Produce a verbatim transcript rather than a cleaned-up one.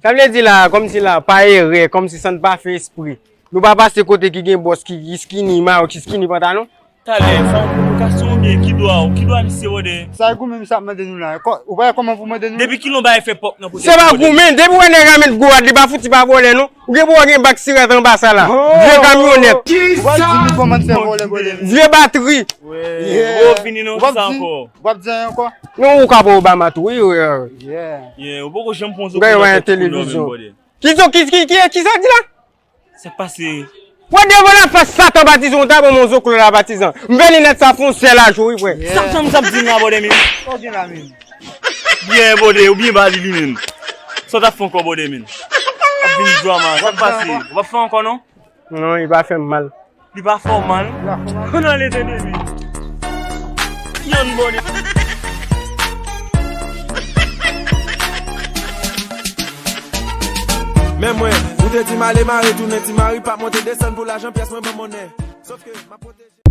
Sa vle di la, kòmsi la, pa erè, kòmsi san n pa fè espre. Nou pa pase kote ki gen bòs ki, ki skinny mayo, ki skinny pantalon? Talè, sa yon pwovokasyon oubyen ki dwa w? Ki dwa misye, brother? Sa e goumen misye ap mande nou la. Kò-, ou pa wè kòman pou mande nou? Depi kilè yon bagay fè pòp nan kote? Se pa goumen, depi w wè nèg la met gwo rad, li pa fouti pa vòlè non. Ou gen pou w gen bak siret anba sa la. Oh! Vye kamyonèt. Ou pa di nou kòman fè vòlè, brother. Vye batri. Yeah. Ou vini non, kisa ankò? Ou p ap di anyen ankò? Non, ou ka pran Obama tou, wi, wi, wi. Yeah. Yeah, ou poko janm pran zo. Ou gen yon televizyon. Ki zo, ki, ki, ki, ki sa di la? Sa k pase? Wè devan la fas Satan patizan, ou ta ban m yon zo klò la patizan. M vè linèt sa fon sèl a jou, wi, frè. Sa, sa, sa di m la, brother, men. Sa w gen la, men? Byen, brother, ou byen ba li, li, men. Sa w t ap fè ankò, brother, men? Ap vin drama, sa k pase? Ou p ap fè ankò, non? Non, li pa fè m mal. Li pa fè w mal. Konn ale tande li. Yon bòne. Men mwen, ou te di m ale mare tounen, ti mari p ap monte desann pou lajan pyès mwen ban monnen. Sòf ke m ap pwoteje.